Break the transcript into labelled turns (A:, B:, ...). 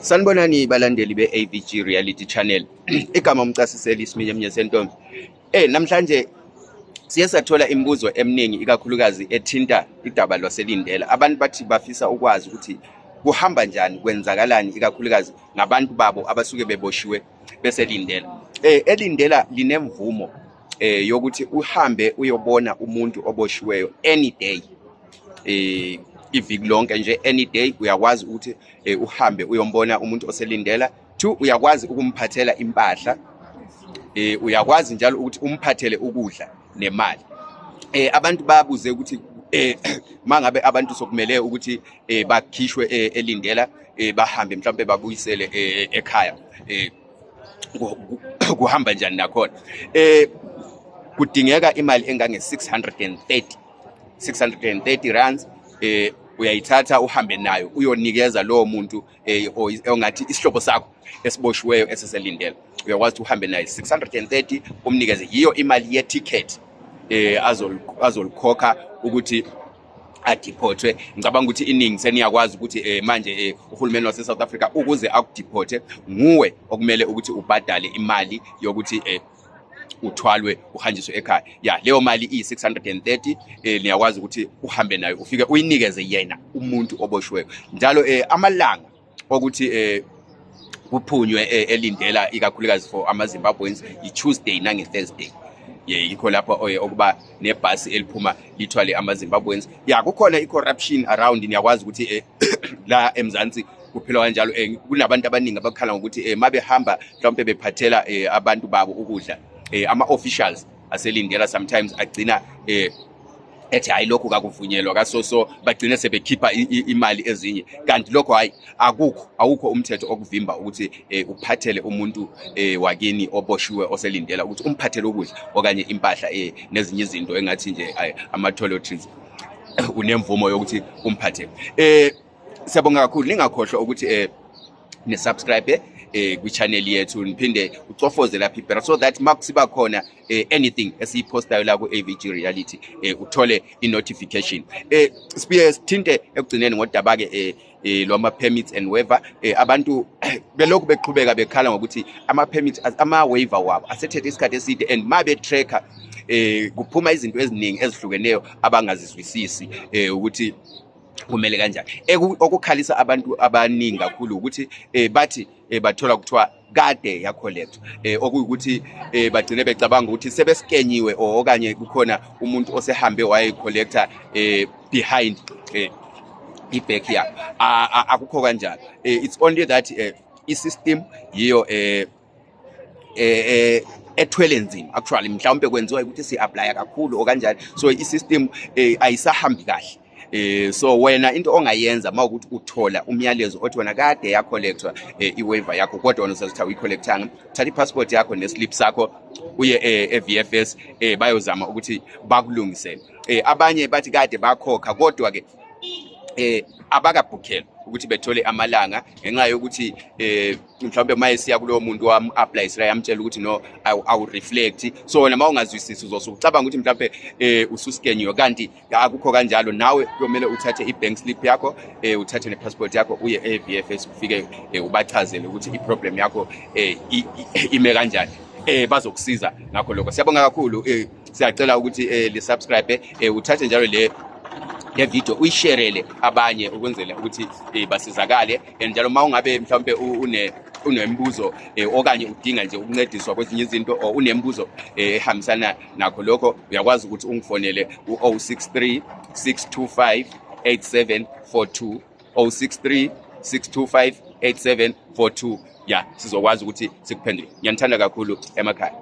A: Sanibonani balandeli be-AVG Reality Channel. Igama umcasiseli isiminyemnye sentombi. Namhlanje siye sathola imibuzo eminingi ikakhulukazi ethinta idaba lwaseLindela. Abantu bathi bafisa ukwazi ukuthi kuhamba njani, kwenzakalani ikakhulukazi ngabantu babo abasuke beboshiwe beseLindela. ELindela linemvumo yokuthi uhambe uyobona umuntu oboshiweyo any day. Iviki lonke nje, any day uyakwazi ukuthi uhambe uyombona umuntu oselindela. Two, uyakwazi ukumphathela impahla, uyakwazi njalo ukuthi umphathele ukudla nemali. Abantu babuze ukuthi mangabe abantu sokumele ukuthi bakhishwe elindela, bahambe mhlawumbe babuyisele ekhaya, kuhamba njani nakhona? Kudingeka imali engange 630 630 rands. Uyayithatha uhambe nayo uyonikeza lowo muntu ongathi isihlobo sakho esiboshiweyo esiselindela. Uyakwazi ukuthi uhambe nayo 630 umnikeze, yiyo imali ye-ticket azolikhokha ukuthi adeportwe. Ngicabanga ukuthi iningi seniyakwazi ukuthi manje uhulumeni wase South Africa ukuze akudeporte nguwe okumele ukuthi ubhadale imali yokuthi uthwalwe uhanjiswe ekhaya. Ya, leyo mali iyi-630. Niyakwazi ukuthi uhambe nayo ufike uyinikeze yena umuntu oboshiweyo. Njalo amalanga okuthi kuphunywe elindela ikakhulukazi for ama-Zimbabweans i-Tuesday nange-Thursday. Ye, yikho lapho okuba nebhasi eliphuma lithwale ama-Zimbabweans. Ya, kukhona i-corruption around. Niyakwazi ukuthi la eMzansi kuphilwa kanjalo. Kunabantu abaningi abakhala ngokuthi mabehamba mhlawumbe bephathela abantu babo ukudla, ama-officials aselindela sometimes agcina ethi hayi, lokhu kakuvunyelwa kasoso, bagcine sebekhipha imali ezinye, kanti lokho hayi, akukho, awukho umthetho okuvimba ukuthi uphathele umuntu wakini oboshiwe oselindela ukuthi umphathele ukudla okanye impahla nezinye izinto engathi nje ama-toiletries. Unemvumo yokuthi umphathele. Siyabonga kakhulu. Ningakhohlwa ukuthi ni-subscribe kwi-channel yethu, niphinde ucofoze lapha ibell so that makusiba khona anything esiyipostayo la ku-AVG Reality uthole i-notification. Sibuye sithinte ekugcineni ngodaba ke lwama permits and waiver. Abantu belokhu beqhubeka bekhala ngokuthi ama permits, ama waiver wabo asethethe isikhathi eside, and mabe tracker kuphuma izinto eziningi ezihlukeneyo abangazizwisisi ukuthi kumele kanjani. Okukhalisa abantu abaningi kakhulu ukuthi bathi bathola kuthiwa kade yacollectwa, okuyukuthi bagcine becabanga ukuthi sebeskenyiwe or okanye kukhona umuntu osehambe wayecollecta behind iback yabo. Akukho kanjalo. It's only that i-system yiyo ethwele nzima actually. Mhlawumbe kwenziwa ukuthi si-applya kakhulu okanjani, so i-system ayisahambi kahle. So wena into ongayenza mawukuthi uthola umyalezo othi wena kade yacollectwa i-waiver yakho, kodwa wena usazothi awuyicollectanga, thatha i-passport yakho ne-slip sakho uye e-VFS, bayozama ukuthi bakulungisele. Abanye bathi kade bakhokha, kodwa ke abakabhukhelwa ukuthi bethole amalanga ngenxa yokuthi mhlawumbe maye siya kulowo muntu wam apply yamtshela ukuthi no, awu reflect. So wena mawungazwisisi uzosuka ucabanga ukuthi mhlawumbe ususkenyiwe, kanti akukho kanjalo. Nawe kuyomele uthathe i-bank slip yakho, uthathe ne-passport yakho, uye e-VFS, ufike ubachazele ukuthi i-problem yakho ime kanjani, bazokusiza ngakho lokho. Siyabonga kakhulu. Siyacela ukuthi li subscribe, uthathe njalo le video uyisharele abanye ukwenzela ukuthi basizakale. And njalo uma ungabe mhlawumbe unemibuzo okanye udinga nje ukuncediswa kwezinye izinto or unemibuzo ehambisana nakho lokho, uyakwazi ukuthi ungifonele u-063 625 8742, 063 625 8742. Ya, sizokwazi ukuthi sikuphendule. Ngiyanithanda kakhulu emakhaya.